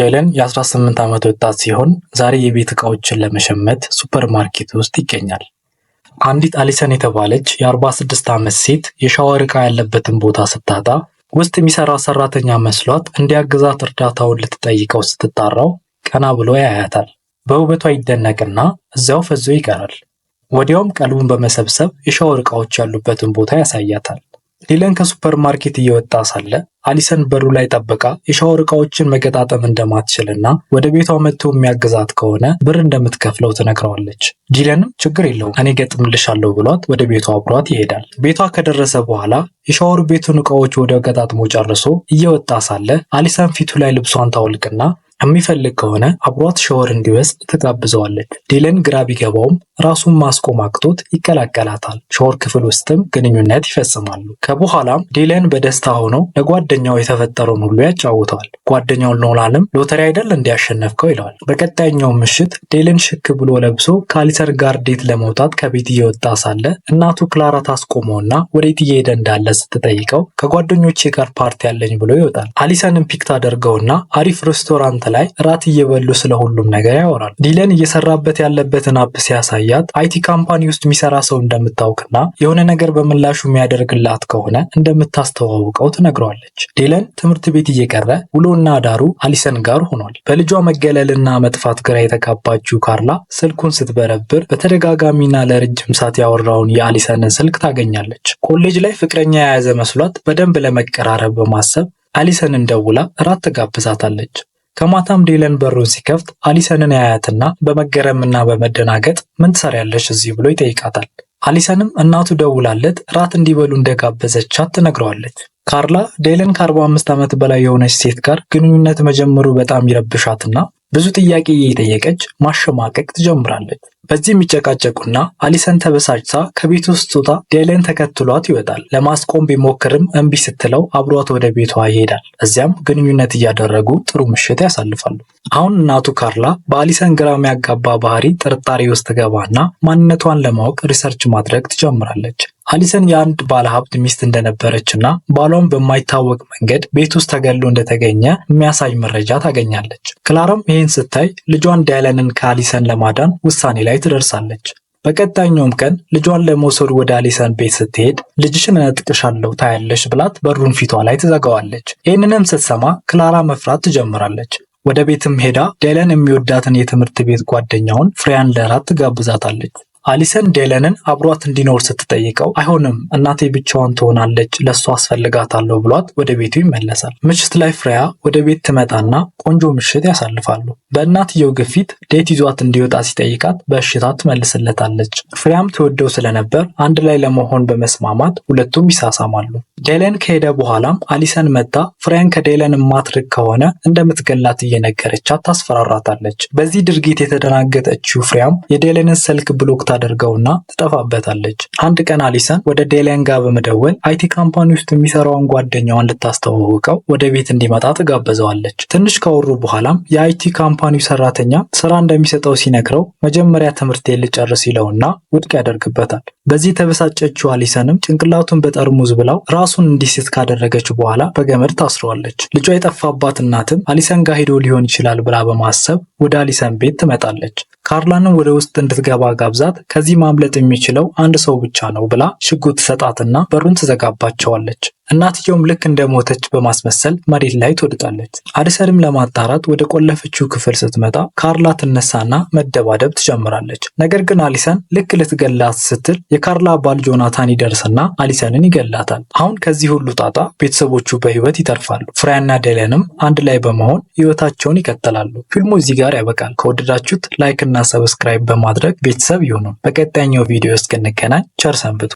ዴለን የ18 ዓመት ወጣት ሲሆን ዛሬ የቤት ዕቃዎችን ለመሸመት ሱፐር ማርኬት ውስጥ ይገኛል። አንዲት አሊሰን የተባለች የ46 ዓመት ሴት የሻወር ዕቃ ያለበትን ቦታ ስታጣ ውስጥ የሚሰራ ሰራተኛ መስሏት እንዲያግዛት እርዳታውን ልትጠይቀው ስትጣራው ቀና ብሎ ያያታል። በውበቷ ይደነቅና እዚያው ፈዞ ይቀራል። ወዲያውም ቀልቡን በመሰብሰብ የሻወር ዕቃዎች ያሉበትን ቦታ ያሳያታል። ዲለን ከሱፐር ማርኬት እየወጣ ሳለ አሊሰን በሩ ላይ ጠብቃ የሻወር ዕቃዎችን መገጣጠም እንደማትችልና ወደ ቤቷ መጥቶ የሚያግዛት ከሆነ ብር እንደምትከፍለው ትነግረዋለች። ዲለንም ችግር የለውም፣ እኔ ገጥምልሻለሁ ብሏት ወደ ቤቷ አብሯት ይሄዳል። ቤቷ ከደረሰ በኋላ የሻወር ቤቱን ዕቃዎች ወዲያው ገጣጥሞ ጨርሶ እየወጣ ሳለ አሊሰን ፊቱ ላይ ልብሷን ታወልቅና የሚፈልግ ከሆነ አብሯት ሻወር እንዲወስድ ትጋብዘዋለች። ዲለን ግራ ቢገባውም ራሱን ማስቆም አቅቶት ይቀላቀላታል። ሻወር ክፍል ውስጥም ግንኙነት ይፈጽማሉ። ከበኋላም ዲለን በደስታ ሆኖ ለጓደኛው የተፈጠረውን ሁሉ ያጫውተዋል። ጓደኛው ኖላንም ሎተሪ አይደል እንዲያሸነፍከው ይለዋል። በቀጣይኛው ምሽት ዴለን ሽክ ብሎ ለብሶ ከአሊሰን ጋር date ለመውጣት ከቤት እየወጣ ሳለ እናቱ ክላራ ታስቆመውና ወዴት እየሄደ እንዳለ ስትጠይቀው ከጓደኞቼ ጋር ፓርቲ አለኝ ብሎ ይወጣል። አሊሰንን pick ታደርገውና አሪፍ ሬስቶራንት ላይ ራት እየበሉ ስለ ሁሉም ነገር ያወራል። ዲለን እየሰራበት ያለበትን app ሲያሳያት IT company ውስጥ የሚሰራ ሰው እንደምታውቅና የሆነ ነገር በምላሹ የሚያደርግላት ከሆነ እንደምታስተዋውቀው ትነግረዋለች። ዲለን ትምህርት ቤት እየቀረ ውሎና አዳሩ አሊሰን ጋር ሆኗል። በልጇ መገለልና መጥፋት ግራ የተጋባችው ካርላ ስልኩን ስትበረብር በተደጋጋሚና ለረጅም ሰዓት ያወራውን የአሊሰንን ስልክ ታገኛለች። ኮሌጅ ላይ ፍቅረኛ የያዘ መስሏት በደንብ ለመቀራረብ በማሰብ አሊሰንን ደውላ እራት ትጋብዛታለች። ከማታም ዴለን በሩን ሲከፍት አሊሰንን ያያትና በመገረምና በመደናገጥ ምን ትሰሪያለሽ እዚህ ብሎ ይጠይቃታል። አሊሰንም እናቱ ደውላለት ራት እንዲበሉ እንደጋበዘቻት ትነግረዋለች። ካርላ ዴለን ከ45 ዓመት በላይ የሆነች ሴት ጋር ግንኙነት መጀመሩ በጣም ይረብሻትና ብዙ ጥያቄ እየጠየቀች ማሸማቀቅ ትጀምራለች። በዚህ የሚጨቃጨቁና አሊሰን ተበሳጭታ ከቤት ውስጥ ስትወጣ ዴለን ተከትሏት ይወጣል። ለማስቆም ቢሞክርም እምቢ ስትለው አብሯት ወደ ቤቷ ይሄዳል። እዚያም ግንኙነት እያደረጉ ጥሩ ምሽት ያሳልፋሉ። አሁን እናቱ ካርላ በአሊሰን ግራ የሚያጋባ ባህሪ ጥርጣሬ ውስጥ ገባና ማንነቷን ለማወቅ research ማድረግ ትጀምራለች። አሊሰን የአንድ ባለሀብት ሚስት እንደነበረች እና ባሏም በማይታወቅ መንገድ ቤት ውስጥ ተገሎ እንደተገኘ የሚያሳይ መረጃ ታገኛለች። ክላራም ይህን ስታይ ልጇን ዳይለንን ከአሊሰን ለማዳን ውሳኔ ላይ ትደርሳለች። በቀጣይኛውም ቀን ልጇን ለመውሰድ ወደ አሊሰን ቤት ስትሄድ ልጅሽን እነጥቅሻለሁ ታያለሽ ብላት በሩን ፊቷ ላይ ትዘጋዋለች። ይህንንም ስትሰማ ክላራ መፍራት ትጀምራለች። ወደ ቤትም ሄዳ ዳይለን የሚወዳትን የትምህርት ቤት ጓደኛውን ፍሬያን ለራት ትጋብዛታለች። አሊሰን ዴለንን አብሯት እንዲኖር ስትጠይቀው አይሆንም፣ እናቴ ብቻዋን ትሆናለች፣ ለእሷ አስፈልጋታለሁ ብሏት ወደ ቤቱ ይመለሳል። ምሽት ላይ ፍሬያ ወደ ቤት ትመጣና ቆንጆ ምሽት ያሳልፋሉ። በእናትየው ግፊት date ይዟት እንዲወጣ ሲጠይቃት በእሽታ ትመልስለታለች። ፍሬያም ትወደው ስለነበር አንድ ላይ ለመሆን በመስማማት ሁለቱም ይሳሳማሉ። ዴለን ከሄደ በኋላም አሊሰን መጥታ ፍሬያን ከዴለን የማትርቅ ከሆነ እንደምትገላት እየነገረቻት ታስፈራራታለች። በዚህ ድርጊት የተደናገጠችው ፍሬያም የዴለንን ስልክ block ታደርገውና ትጠፋበታለች። አንድ ቀን አሊሰን ወደ ዴለን ጋር በመደወል IT company ውስጥ የሚሰራውን ጓደኛዋን ልታስተዋውቀው ወደ ቤት እንዲመጣ ትጋብዘዋለች። ትንሽ ካወሩ በኋላም የ IT company ው ሰራተኛ ስራ እንደሚሰጠው ሲነግረው መጀመሪያ ትምህርቴን ልጨርስ ይለውና ውድቅ ያደርግበታል። በዚህ የተበሳጨችው አሊሰንም ጭንቅላቱን በጠርሙዝ ብላው ራሱን እንዲስት ካደረገች በኋላ በገመድ ታስረዋለች። ልጇ የጠፋባት እናትም አሊሰን ጋር ሄዶ ሊሆን ይችላል ብላ በማሰብ ወደ አሊሰን ቤት ትመጣለች። ካርላንም ወደ ውስጥ እንድትገባ ጋብዛት ከዚህ ማምለጥ የሚችለው አንድ ሰው ብቻ ነው ብላ ሽጉጥ ሰጣትና በሩን ትዘጋባቸዋለች። እናትየውም ልክ እንደሞተች በማስመሰል መሬት ላይ ትወድቃለች። አሊሰንም ለማጣራት ወደ ቆለፈችው ክፍል ስትመጣ ካርላ ትነሳና መደባደብ ትጀምራለች። ነገር ግን አሊሰን ልክ ልትገላት ስትል የካርላ ባል ጆናታን ይደርስና አሊሰንን ይገላታል። አሁን ከዚህ ሁሉ ጣጣ ቤተሰቦቹ በህይወት ይተርፋሉ። ፍሬያና ዴለንም አንድ ላይ በመሆን ህይወታቸውን ይቀጥላሉ። ፊልሙ እዚህ ጋር ያበቃል። ከወደዳችሁት like እና subscribe በማድረግ ቤተሰብ ይሁኑ። በቀጣይኛው ቪዲዮ እስክንገናኝ ቸር ሰንብቱ።